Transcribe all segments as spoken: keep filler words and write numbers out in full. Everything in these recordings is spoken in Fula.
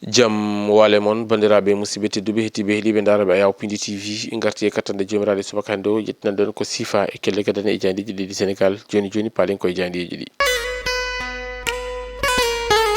Jam waale mon, banndiraaɓe musidɓe tedduɓe, heɗtiiɓe, heɗiiɓe, ndaarooɓe Ayaw Pindi T V. Ngarti e kattanɗe joomiraaɗe subaka hannde o, yettinande on ko siifa e kelle gadane e jaayndeeji leydi Senegaal. Jooni jooni, paalen koye jaayndeeji ɗi.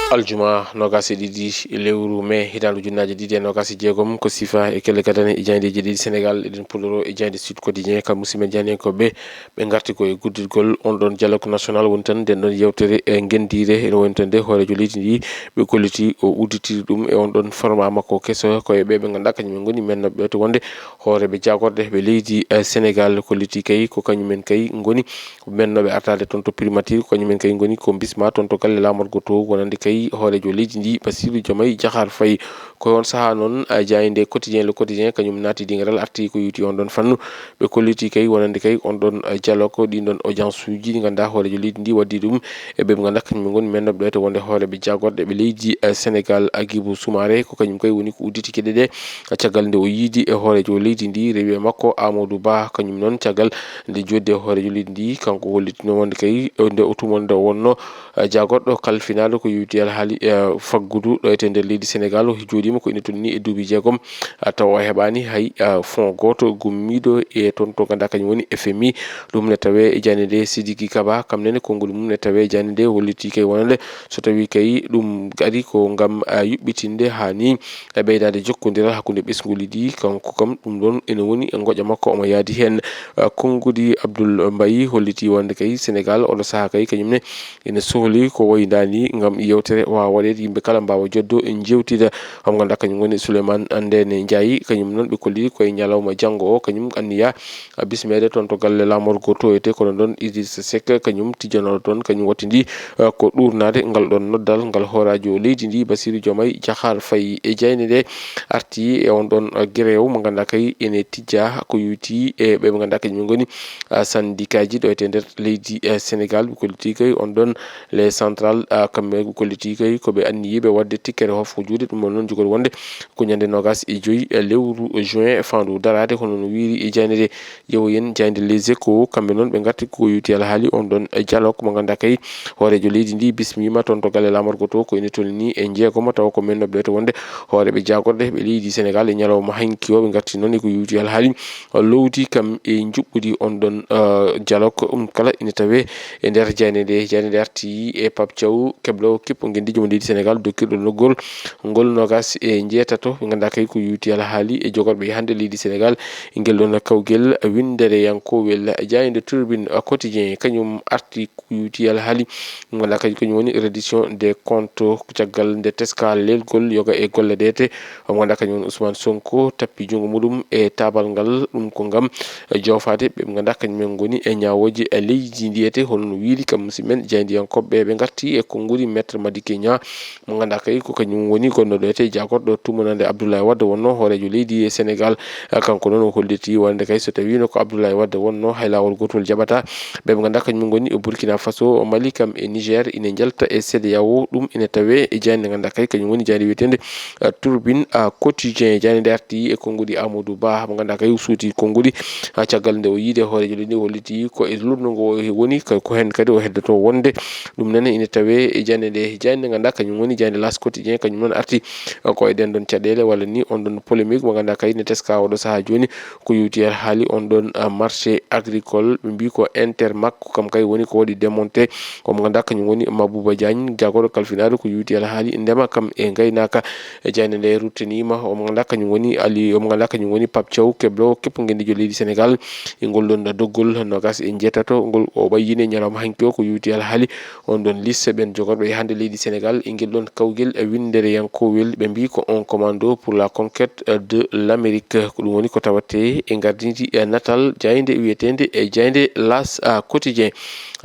Aljuma noogaas e ɗiɗi lewru mee hitaande ujunnaaje ɗiɗi e noogaas e jeegom, ko siifa e kelle gadane e jaayndeeji leydi Senegaal. Eɗen puɗɗoroo e jaaynde Sud Quotidien, kam musidɓe jaayndiyankooɓe ɓe ngarti ko e guddiɗgol on ɗon dialogue national woni tan nden ɗon yewtere e ngenndiire. Ene woni tan nde hooreejo leydi ndi ɓe kolliti o udditiri ɗum e on ɗon format makko keso, ko e ɓe ɓe ngannduɗaa kañum en ngoni mennooɓe to wonde hooreeɓe jaagorɗe ɓe leydi, eh, Senegaal. Kolliti kay ko kañum en kay ngoni mennooɓe artaade toon to primature, ko kañum en kay ngoni ko bisma toon to galle laamorgo to, wonande kay hooreejo leydi ndi Bassirou Diomaye Diakhar Faye. Ko e on sahaa noon, a, jaaynde Quotidien, Le Quotidien, kañum naati dingiral, arti ko yowiti on ɗon fannu. Ɓe kolliti kay wonande kay on ɗon, a, dialogue, ɗin ɗon audience uji ɗi ngannduɗaa hooreejo leydi ndi waddi ɗum e ɓe ɓe ngannduɗaa kañum ngoni mennooɓe to wonde hooreeɓe jaagorɗe ɓe leydi, a, Senegaal. Agibou Soumaré ko kañum kay woni ko udditi keɗe ɗe, a, caggal nde o yiidi e hooreejo leydi ndi, rewi e makko Amadou Ba. Kañum noon caggal nde jodde hooreejo leydi ndi, kanko hollitino wonde kay nde o tuma nde o wonno, eh, jaagorɗo kalfinaaɗo ko yowiti alhaali, eh, faggudu ɗo e nder leydi Senegaal. O jooɗiima ko ina tolni e duuɓi jeegom, ah, tawa o heɓaani hay, ah, fonds gooto gummiiɗo e toon to ngannduɗaa kañum woni F M I. Ɗum ne tawee e jaaynde nde Sidiki Kaba, kam nene konngol mum ne tawee e jaaynde nde holliti kay wonande so tawii kay ɗum ari ko ngam, ah, yuɓɓitinde haa ni e ɓeydaade jokkondiral hakkunde ɓesnguuji ɗi. Kanko kam ɗum ɗon ene woni e ngoƴa makko, omo yaadi heen. Ah, konngudi Abdoul Mbaye holliti wonde kay Senegaal oɗo sahaa kay kañum ne ene sohli ko wayi ndaani ngam yewtere waawa waɗeede, yimɓe kala mbaawa joddo e njeewtida. Omo ngannduɗaa kañum woni Souleymane Ndéné Ndiaye, kañum noon ɓe kolliri ko e ñalawma janngo o, kañum anniya, ah, bismeede toon to galle laamorgo to etee kono noon Idrissa Seck, kañum tijjanooɗo toon, kañum wattindi, ah, ko ɗuurnaade ngal ɗoon noddal ngal hooraajo leydi ndi Bassirou Diomaye Diakhar Faye. E jaaynde nde arti e on ɗon, ah, gereew mo ngannduɗaa kay ene tijja ko yowiti e ɓe ɓe ngannduɗaa kañum ngoni, ah, syndicat ji ɗo etee nder leydi, eh, Senegaal. Ɓe kolliti kay on ɗon les centrales, ah, kamɓe ɓe kolliti kay ko ɓe anniyiiɓe waɗde tikkere hofko juuɗe. Ɗum ɗon noon jogori wonde ko ñande noogaas e joy, eh, lewru juin faandu daraade, hono no wiiri e jaaynde nde. Yeewoyen jaaynde Les Échos, kamɓe noon ɓe ngarti ko yowiti alhaali on ɗon, eh, dialogue mo ngannduɗaa kay hooreejo leydi ndi bismiima toon to galle laamorgo to ko ene tolni e jeegom, tawa ko mennooɓe to wonde hooreeɓe jaagorɗe ɓe leydi Senegaal e ñalawma hanki o. Ɓe ngarti noon e ko yowiti alhaali lowdi kam e njuɓɓudi on ɗon, eh, dialogue. Ɗum kala ina tawee e nder jaaynde nde. Jaaynde nde arti e Pape Thiaw, keblo kippo ngenndiijo mo leydi Senegaal, dokkirɗo logol ngol noogaas e njeetato. Ɓe ngannduɗaa kay ko yowiti alhaali e jogorɓe e hannde leydi Senegaal. Ngel ɗon kawgel winndereyankowel jaaynde Tribune Quotidien, kañum arti ko yowiti alhaali mo ngannduɗaa kañum, kañum woni reddition des comptes, ko caggal nde teska leelgol yoga e golle ɗe te. Mo ngannduɗaa kañum woni Ousmane Sonko tappi junngo muɗum e taabal ngal, ɗum ko ngam joofaade ɓe ɓe ngannduɗaa kañum en ngoni e ñaawooje e leydi ndi etee, hono no wiiri kam musidɓe men jaayndiyankooɓe ɓe ngarti e konngudi Maître Madické Niang. Mo ngannduɗaa kay ko kañum woni gonɗo ɗo etee jaagorɗo tumanande Abdoulaye Wade wonno hooreejo leydi e Senegaal. Ah, kanko noon o holliti wonde kay so tawiino ko Abdoulaye Wade wonno hay laawol gootol jaɓataa. Ɓe ɓe ngannduɗaa kañum ngoni e Burkina Faso, Mali kam e Niger ina njalta e CEDEAO. Ɗum ina tawee e jaaynde ngannduɗaa kay kañum woni jaaynde wiyeteende, ah, Tribune, ah, Quotidien. Jaaynde nde arti e konngudi Amadou Ba mo ngannduɗaa kay o suuti konngudi, ah, caggal nde o yiide hooreejo leydi ndi holliti ko e lutngo ngo o woni, ko heen kadi o heddoto wonde. Ɗum nene ina tawee e jaaynde nde, jaaynde nde ngannduɗaa kañum woni jaaynde L'As Quotidien, kañum noon arti, eh, ko e ɗen ɗon caɗeele walla ni on ɗon polémique mo ngannduɗaa kay ne teska oɗo sahaa jooni ko yowiti alhaali on ɗon, eh, marché agricole, ɓe mbii ko Intermac, ko kam kay woni ko waɗi démonté. Ko mo ngannduɗaa kañum woni Mabouba Diagne, jaagorɗo kalfinaaɗo ko yowiti alhaali ndema kam e ngaynaaka. E jaaynde nde ruttaniima, omo ngannduɗaa kañum woni Ali, omo ngannduɗaa kañum woni Pape Thiaw, keblo kippo ngenndiijo leydi Senegaal. E ngol ɗon doggol noogaas e njeetato, ngol o ɓayyini e ñalawma hanki o ko yowiti alhaali on ɗon liste ɓen jogorɓe e hannde leydi Senegaal. E ngel ɗon kawgel e winndereyankowel, ɓe mbii ko un commando pour la conquête de l'Amérique. Ko ɗum woni ko tawatee e ngardinji e natal jaaynde wiyeteende e jaaynde L'As, ah, Quotidien.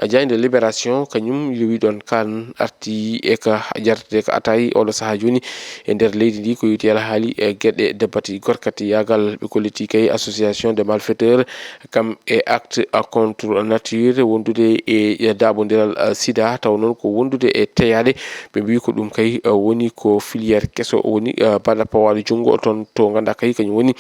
Jaaynde Libération kañum yowi ɗon kaan arti e ka jartete ka ataay oɗo sahaa jooni e nder leydi ndi ko yowiti alhaali e geɗe debati gorkati yaagal. Ɓe kolliti kay association de malfaiteurs kam e acte contre nature wondude e, e daaɓondiral, ah, sida, taw noon ko wondude e teyaɗe Ɓe mbi ko ɗum kay woni ko filière keso woni baɗa pawaɗo junngo toon to ngannduɗaa kay kañum woni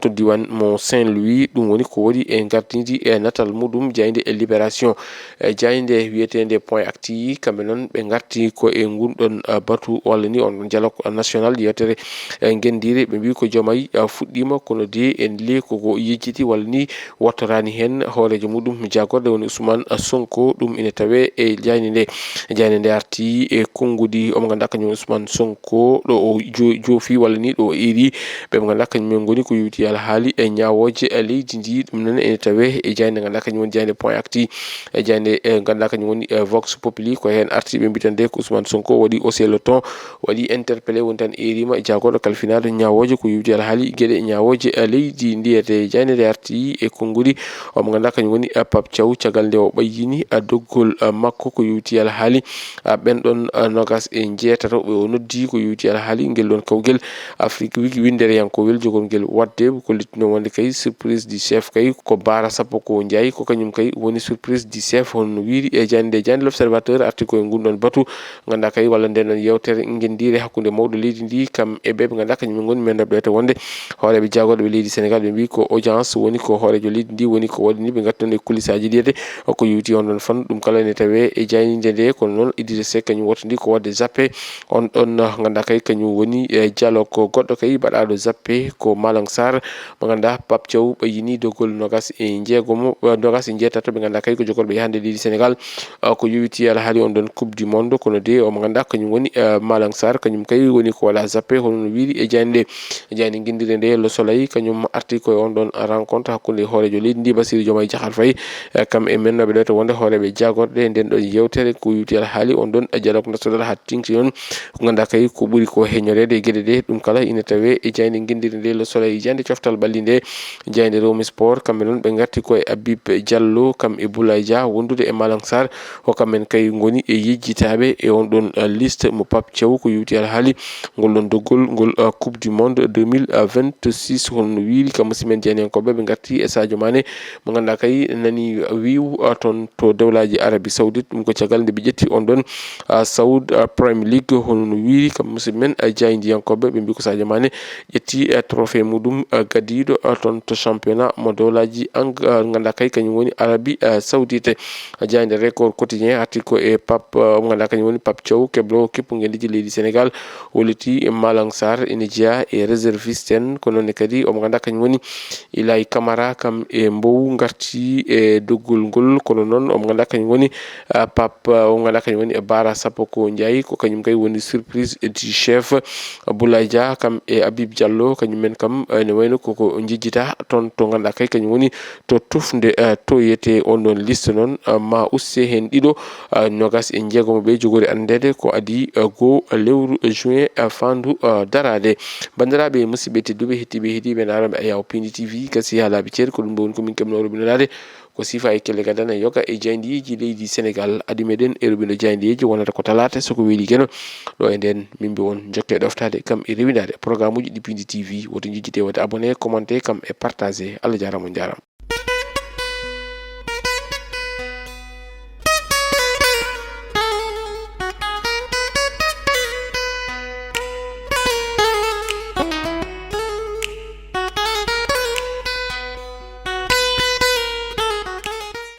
to diwan mo Saint Louis. Ɗum woni ko waɗi e ngardiidi e natal muɗum jaaynde e Libération. E jaaynde wiyeteende Point Actu, kamɓe noon ɓe ngarti ko e ngun ɗon batu walla ni on ɗon dialogue national yewtere e ngenndiire. Ɓe mbi ko joom ay fuɗɗiima kono de en le koko yejjiti walla ni wattoraani heen hooreejo muɗum jaagorɗe woni Ousmane Sonko. Ɗum ina tawee e jaaynde nde. Jaaynde nde arti e konngudi omo ngannduɗaa kañum Ousmane Sonko ɗo o jo- joofi walla ni ɗo o iri ɓe mo ngannduɗaa kañum en ngoni ko yowiti alhaali e ñaawooje e leydi ndi. Ɗum noon ene tawee e jaaynde ngannduɗaa kañum woni jaaynde Point Actu. E jaaynde e ngannduɗaa kañum woni e Vox Populi ko heen arti ɓe mbitan de ko Ousmane Sonko waɗi osé le ton waɗi interpellé woni tan erima e jaagorɗo kalfinaaɗo ñaawooje ko yowiti alhaali geɗe ñaawooje e leydi ndi. E jaaynde nde arti e konngudi omo ngannduɗaa kañum woni Pape Thiaw caggal nde o ɓayyini doggol makko ko yowiti alhaali ɓen ɗon nogas e jeetato ɓe o noddi ko yowiti alhaali ngel ɗon kawgel Afrique wiki winndereyankowel jogorngel waɗde ko littino wonde kay surprise du chef kay ko baara sappo ko njayi ko kañum kay woni surprise du chef hono no wiiri e jaaynde jaaynde L'Observateur arti ko e ngun ɗon batu ngannduɗaa kay walla nden ɗon yewtere ngenndiire hakkunde mawɗo leydi ndi kam e ɓe ɓe ngannduɗaa kañum en ngoni men ɗo ɓeewte wonde hooreeɓe jaagorɓe leydi Sénégal ɓe mbi ko audience woni ko hooreejo leydi ndi woni ko waɗi ni ɓe ngarti noon e kulisaaji ɗi de ko yowiti on ɗon fan ɗum kala ene tawee e jaaynde nde. Kono noon Idrissa Seck kañum woto ndi ko waɗde zappe on ɗon ngannduɗaa kay kañum woni e dialogue goɗɗo kay baɗaaɗo zappe ko Malang Sarr mo ngannduɗaa Pape Thiaw ɓayyini doggol nogas e jeegomo nogas e jeetato ɓe ngannduɗaa kay ko jogorɓe yahande leydi Sénégal ko yowiti alhaali on ɗon coupe du monde kono de omo ngannduɗaa kañum woni Malang Sarr kañum kay woni ko waɗa zappe hono no wiiri e jaaynde nde. Jaaynde ngenndiire nde Le Soleil kañum arti koye on ɗon rencontre hakkunde hooreejo leydi ndi Bassirou Diomaye Diakhar Faye kam e men noɓe ɗo to wonde hooreeɓe jaagorɗe nden ɗon yewtere ko yowiti alhaali on ɗon dialogue national ha tengti noon ko ngannduɗaa kay ko ɓuri ko heñoreede e geɗe ɗe ɗum kala ina tawee e jaaynde ngenndiire nde Le Soleil. Jaaynde coftal ɓalli nde jaaynde Rewmi Sport kamɓe noon ɓe ngarti koye Habib Diallo kam e Boulaye Dia wondude e Malang Sarr ko kamɓe kay ngoni e yejjitaaɓe e on ɗon liste mo Pape Thiaw ko yowiti alhaali ngol ɗon doggol ngol coupe du monde deux mille vingt-six hono no wiiri kam musidɓe men jaayndiyankooɓe ɓe ngarti e Sadio Mané mo ngannduɗaa kay nani wiiw toon to dewlaaji Arabie Saoudite ɗum ko caggal nde ɓe ƴetti on ɗon Saoud Premier League hono no wiiri kam musidɓe men jaayndiyankooɓe ɓe mbi ko Sadio Mané ƴetti trophée muɗum gadiiɗo toon to championnat mo dewlaaji ang ngannduɗaa kay kañum woni Arabie Saoudite. Jaaynde Record Quotidien arti ko e Pape mo ngannduɗaa kañum woni Pape Thiaw keblo kippu ngenndiiji leydi Sénégal holliti Malang Sarr ene jeyaa e réserviste en ko noon ne kadi omo ngannduɗaa kañum woni Ilay Camara kam e Mbow ngarti e doggol ngol kono noon omo ngannduɗaa kañum woni Pape omo ngannduɗaa kañum woni e Bara sappo ko Ndiaye ko kañum kay woni surprise du chef. Boulaye Dia kam e Habib Diallo kañum men kam ene wayno koko jejjita toon to ngannduɗaa kay kañum woni to tufnde toyete on ɗon liste noon ma usse heen ɗiɗo nogas e jeegomo ɓe jogori anndeede ko adii goo lewru juin faandu daraade. Banndiraaɓe musidɓe tedduɓe hettiiɓe heɗiiɓe naaraɓe Ayaw Pindi T V gasi haa laabi ceer ko ɗum ɗo woni ko min keɓnoo rubinanaade ko sifa e kelle gadana yoga e jaayndiyeeji leydi Sénégal. Adi meɗen e rubindo jaayndiyeeji wonata ko talaata so ko weeli geno ɗo e nden min mbi on jokke ɗoftaade kam e rewindaade programme uji ɗi Pindi T V woto jejjite waɗde abonné commenté kam e partagé. Allah jaaraama on jaaraama.